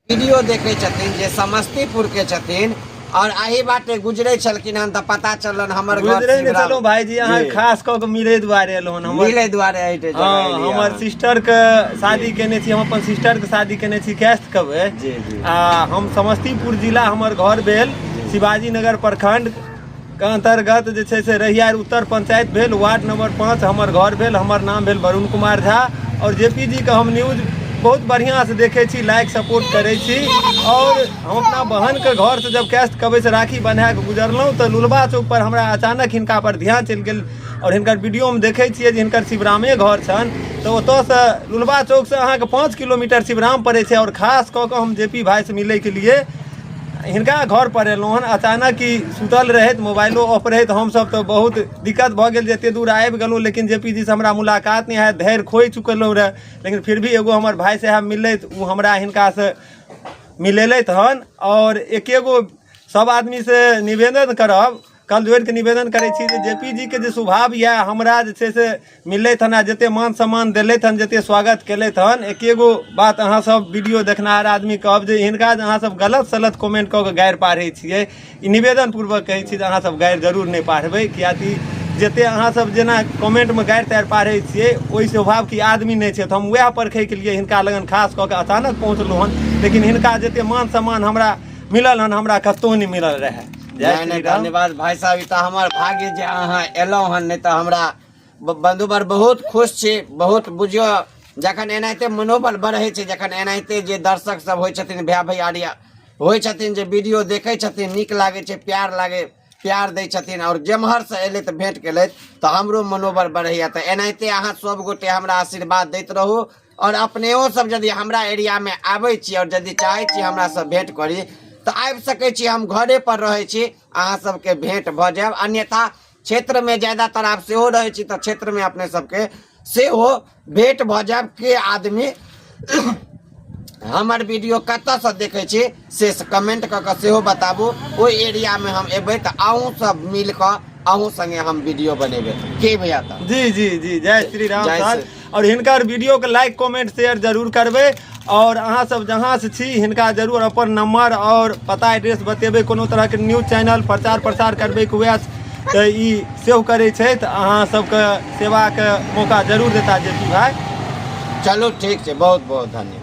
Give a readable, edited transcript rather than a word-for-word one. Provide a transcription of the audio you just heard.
Video देखै छथिन जे समस्तीपुर के छथिन और एही बाटे गुजरे छलखिन हन तऽ पता चलल हमर घर गुजरे नहि शिवराम- छलहुँ भाईजी, अहाँ जी। खास कऽ के मिलै दुआरे एलहुँ हन। हमर मिलै दुआरे एहि जगह हँ, एलियै हमर अहाँ। सिस्टर के शादी केने छी, हम अपन सिस्टर के शादी केने छी कैस्ट कबै। जी, जी। आ हम समस्तीपुर जिला हमर घर भेल शिवाजी नगर प्रखंड के अंतर्गत जे छै से रहियार उत्तर पंचायत भेल, वार्ड नंबर 5 हमर घर भेल। हमर नाम भेल वरुण कुमार झा और जे पी जी के हम न्यूज बहुत बढ़िआँ से देखै छी, लाइक सपोर्ट करै छी। और हम अपना बहनके घर से जब कैस्ट कबै से राखी बन्हा कऽ गुजरलहुँ तऽ लुलबा चौक पर हमरा अचानक हिनका पर ध्यान चलि गेल और हिनकर वीडियोमे देखै छियै जे हिनकर शिवरामे घर छनि, तऽ ओतऽसँ लुलबा चौकसँ अहाँके 5 किलोमीटर शिवराम पड़ै छै। और खास कऽ कऽ हम जे पी भाइसँ मिलैके लिए हिनका घर पर एलहुँ हन। अचानक ही सुतल रहैत, मोबाइलो ऑफ रहैत, हमसब तऽ बहुत दिक्कत भऽ गेल जे एते दूर आबि गेलहुँ लेकिन जे पी जी से हमरा मुलाकात नहि हैत, धैर्य खोइ चुकलहुँ रहए। लेकिन फिर भी एगो हमर भाय साहब मिललथि, ओ हमरा हिनकासँ मिलेलथि हन। आओर एकेगो सब आदमीसँ निवेदन करब, कल जोड़िके निवेदन करै छी जे जे पी जी के जे स्वभाव यऽ हमरा जे छै से मिललथि हन आ जते मान सम्मान देलथि हन, जते स्वागत केलथि हन, एकेगो बात अहाँ सब वीडियो देखनिहार आदमी कहब जे हिनका जे अहाँ सब गलत सलत कमेंट कऽ के गारि पाड़ै छियै, ई निवेदन पूर्वक कहै छी जे अहाँ सब गारि जरूर नहि पाड़बै, किएकि जते अहाँ सब जेना कमेंटमे गारि तारि पाड़ै छियै ओहि स्वभावके आदमी नहि छै। तऽ हम वएह परखैके लिए हिनका लगन खास कऽ के अचानक पहुँचलहुँ हन, लेकिन हिनका जते मान सम्मान हमरा मिलल हन हमरा कतहु नहि मिलल रहए। जय नहि, नहि, श्री राम। धन्यवाद भाई साहब, ई तऽ हमर भाग्य जे अहाँ एलहुँ हन, नहि तऽ हमरा बंधुवर बहुत खुश छी, बहुत बुझियौ जखन एनाहिते मनोबल बढ़ै छै, जखन एनाहिते जे दर्शक सब होइ छथिन, भाय भैयारी होइ छथिन जे वीडियो देखै छथिन, नीक लागै छै, प्यार लागै, प्यार दै छथिन और जेम्हरसँ एलै तऽ भेंट केलथि तऽ हमरो मनोबल बढ़ैया। तऽ एनाहिते अहाँ सब गोटे हमरा आशीर्वाद दैत रहू और अपनेओ सब यदि हमरा एरियामे आबै छी और यदि चाहै छी हमरासँ भेंट करी तऽ आबि सकै छी, हम घरे पर रहै छी, अहाँ सबके भेंट भऽ जायब। अन्यथा क्षेत्रमे ज्यादातर आब सेहो रहै छी तऽ क्षेत्रमे अपने सबके सेहो भेंट भऽ जायब। के आदमी हमर वीडियो कतऽसँ देखै छी से कमेंट कऽ कऽ सेहो बताबू, ओहि एरियामे हम एबै तऽ अहूँ सब मिल कऽ अहूँ संगे हम वीडियो बनेबै। के भैया तऽ जी जी जी, जय श्री राम जय सर। श्री- और हिनकर वीडियो के लाइक कमेंट शेयर जरूर करबै और अहाँ सब जहाँ से छी हिनका जरूर अपन नंबर और पता एड्रेस बतेबै। कोनो तरह के न्यूज चैनल प्रचार प्रसार करबै के हुए तऽ ई सेहो करै छै, तऽ अहाँ सबके सेवाके मौका जरूर देता जे पी भाई। चलू ठीक छै, बहुत बहुत धन्यवाद।